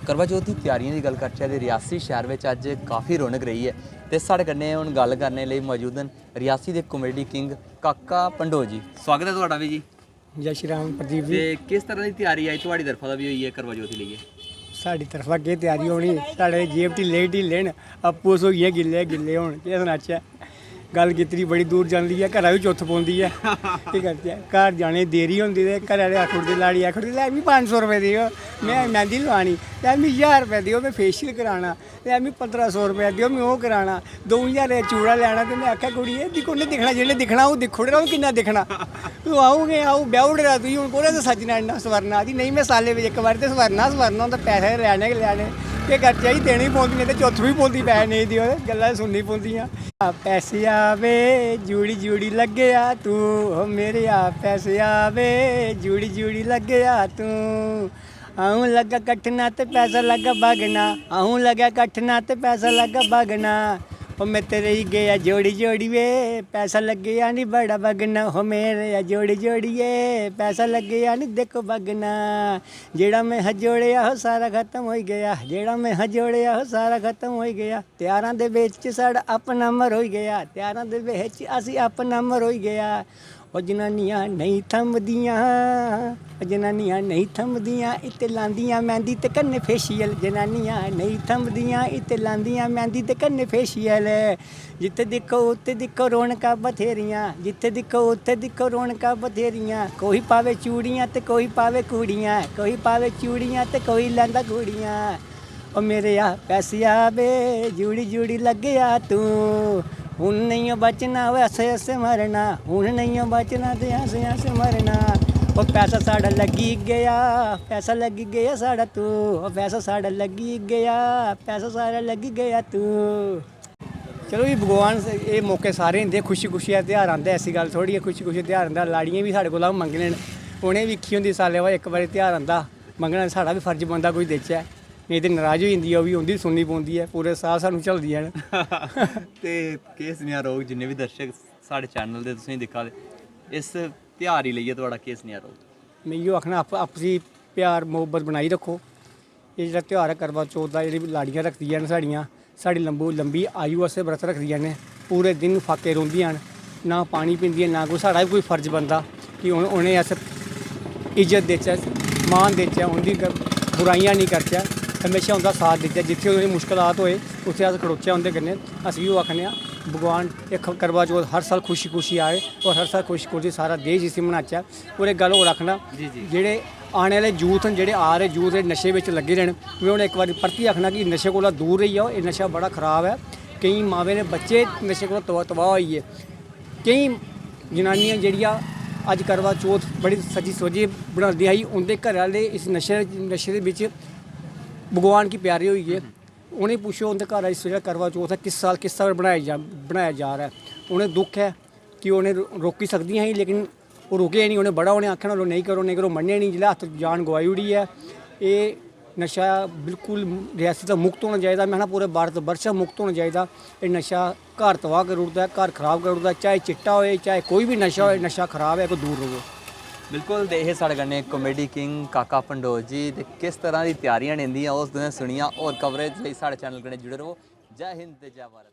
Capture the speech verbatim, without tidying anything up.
करवा चौथ दी त्यारियें दी गल्ल करचै ते रियासी शैह्र बिच अज्ज काफी रौनक रेही ऐ ते साढ़े कन्नै हून गल्ल करने लेई मौजूद न रियासी दे कॉमेडी किंग काका भंडोत जी। स्वागत ऐ थुआढ़ा बी जी। जय श्री राम प्रदीप जी। ते किस तरह दी त्यारी अज्ज थुआढ़ी तरफा दा बी होई ऐ करवा चौथ गी लेइयै? साढ़ी तरफा केह् त्यारी होनी, साढ़े जेब ढिल्ले ढिल्ले न, आपूं अस होई गे गिल्ले गिल्ले। हून केह् सनाचै, गल्ल कीती दी बड़ी दूर जंदी ऐ, घरा बी चुत्थ पौंदी ऐ। केह् करचै, घर जाने दी देरी होंदी ते घरै आह्ले आखी ओड़दे, लाड़ी आखी ओड़दी, "लै मी पंज सौ रपेऽ देओ, में मैंह्दी लोआनी, लै मी ज्हार रपेऽ देओ, में फेशियल कराना, लै मी पंदरां सौ रपेआ देओ, में ओह् कराना, द'ऊं ज्हार दा चूड़ा लैना।" ते में आखेआ, "कुड़िये, दिक्खो, उ'न्नै दिक्खना, जि'न्नै दिक्खना, ओह् दिक्खी ओड़ेआ, ओह् किन्ना दिक्खना? तूं आऊं गै आऊं, ब्याही ओड़े दा तुगी, हून कोह्दे ते सज्जना इन्ना सवरना?" आखदी, "नेईं, में साल्लै बिच इक बारी ते सवरना, सवरना होंदा, पैसे ते लैने गै लैने, केह् करचै जी, देने गै पौंदे, नेईं ते चुत्थ बी पौंदी, पैसे नेईं देओ ते गल्लां सुननी पौंदियां।" पैसे आवे जुड़ी जुड़ी लग्गेआ तूं, ओ मेरेआ, पैसे आवे जुड़ी जुड़ी लग्गेआ तूं। अ'ऊं लग्गा कट्टना ते पैसा लग्गा बगना, अ'ऊं लग्गा कट्टना ते पैसा लग्गा बगना। ओ में ते रेही गेआ जोड़ी जोड़िये, पैसा लग्गेआ नी बड़ा बगना। हो मेरेआ जोड़ी जोड़िये, पैसा लग्गेआ नी देखो बगना। जेह्ड़ा में हा जोड़ेआ, हो सारा खत्म होई गेआ, जेह्ड़ा में हा जोड़ेआ, हो सारा खत्म होई गेआ। त्यारां दे बिच साढ़ा अपना मरोई गेआ, त्यारां दे बिच अस अपना मरोई गेआ। ओ जनानियां नेईं थमदियां, ओ जनानियां नेईं थमदियां, इत्ते लांदियां मैंह्दी ते कन्नै फेशियल। जनानियां नेईं थमदियां, इत्ते लांदियां मैंह्दी ते कन्नै फेशियल। जित्थे दिक्खो उत्थे दिक्खो रौनकां बथेरियां, जित्थे दिक्खो उत्थे दिक्खो रौनकां बथेरियां। कोई पावे चूड़ियां ते कोई पावे कुड़ियां, कोई पावे चूड़ियां ते कोई लैंदा कुड़ियां। ओ मेरेआ पैसेआ वे जुड़ी जुड़ी लग्गेआ तूं, हुन नेईं बचना ओह् ऐसे ऐसे मरना, हुन नेईं बचना ते ऐसे ऐसे मरना। ओ पैसा साढ़ा लग्गी गेआ, पैसा लग्गी गेआ साढ़ा तूं, ओ पैसा साढ़ा लग्गी गेआ, पैसा साढ़ा लग्गी गेआ तूं। चलो जी, भगवान स-, एह् मौके सारे दिंदे, खुशी खुशी दा ध्यार आंदा ऐ, ऐसी गल्ल थोड़ी ऐ, खुशी खुशी दा ध्यार आंदा। लाड़ियें बी साढ़े कोला मंगने न, उ'नें बी इक्खी होंदी साल्लै बाद इक बारी ध्यार आंदा, मंगना साढ़ा बी फर्ज बनदा कोई देचै, नेईं ते नराज होई जंदी ऐ, ओह् बी उं'दी बी सुननी पौंदी ऐ, पूरे साल सानूं झलदियां न। ते केह् सनेहा रौह्ग जिन्ने बी दर्शक साढ़े चैनल दे तुसेंगी दिक्खा दे, इस ध्यार गी लेइयै थुआढ़ा केह् सनेहा रौह्ग? में इ'यो आखना, आप-, आपसी प्यार मोहब्बत बनाई रक्खो। एह् जेह्ड़ा ध्यार ऐ करवा चौथ दा, जेह्ड़ी लाड़ियां रखदियां न साढ़ियां, साढ़ी लंबू, लंबी आयु आस्तै बरत रखदियां न, पूरे दिन फाके रौंह्दियां न, ना पानी पींदियां, ना कोई, साढ़ा बी कोई फर्ज बनदा कि उ'न-, उ'नेंगी अस इज्जत देचै, मान देचै, उं'दी ग-, बुराइयां नेईं करचै, म्हेशा उं'दा साथ देचै। जित्थै उ'नेंगी मुश्कलात होए, उत्थै अस खड़ोचै उं'दे कन्नै। अस इ'यो आखने आं, भगवान एह् ख-, करवा चौथ हर साल खुशी खुशी आए और हर साल खुशी खुशी सारा देश इसी मनाचै। और इक गल्ल होर आखना, जी, जी। जेह्ड़े आने आह्ले यूथ न, जेह्ड़े आ दे यूथ, जेह्ड़े नशे बिच लग्गे दे न, में उ'नें इक बारी परतियै आखना कि नशे कोला दूर रेही जाओ। एह् नशा बड़ा खराब ऐ। केईं मावें दे बच्चे नशे कोला तबाह्, तबाह् होई गे। केईं जनानियां जेह्ड़ियां अज्ज करवा चौथ बड़ी सजी सजियै बनांदियां ही, उं'दे घरै आह्ले इस नशे, नशे दे बिच भगवान गी प्यारे होई गे। उ'नेंगी पुच्छो, उं'दे घर इस बेल्लै करवा चौथ ऐ, किस साल, किस साल बनाया जा, बनाया जा रहा ऐ। उ'नें दुख ऐ कि उ'नें रो-, रोकी सकदियां ही, लेकिन ओह् रुके निं, उ'नें बड़ा, उ'नें आखेआ ना, "नेईं करो, नेईं करो", मन्ने निं, जिसलै हत्थ जान गोआई ओड़ी ऐ। एह् नशा बिल्कुल रियासी दा मुक्त होना चाहिदा, में आखना पूरे भारत वर्ष दा मुक्त होना चाहिदा। एह् नशा घर तबाह करी ओड़दा ऐ, घर खराब करी ओड़दा ऐ, चाहे चिट्टा होए, चाहे कोई बी नशा होए, नशा खराब ऐ, एह् कोला दूर र'वो। बिल्कुल, ते हे साढ़े कन्नै कॉमेडी किंग काका भंडोत जी, ते किस तरह दी त्यारियां न इं'दियां, ओह् तुसें सुनियां। होर कवरेज लेई साढ़े चैनल कन्नै जुड़े र'वो। जय हिंद ते जय भारत।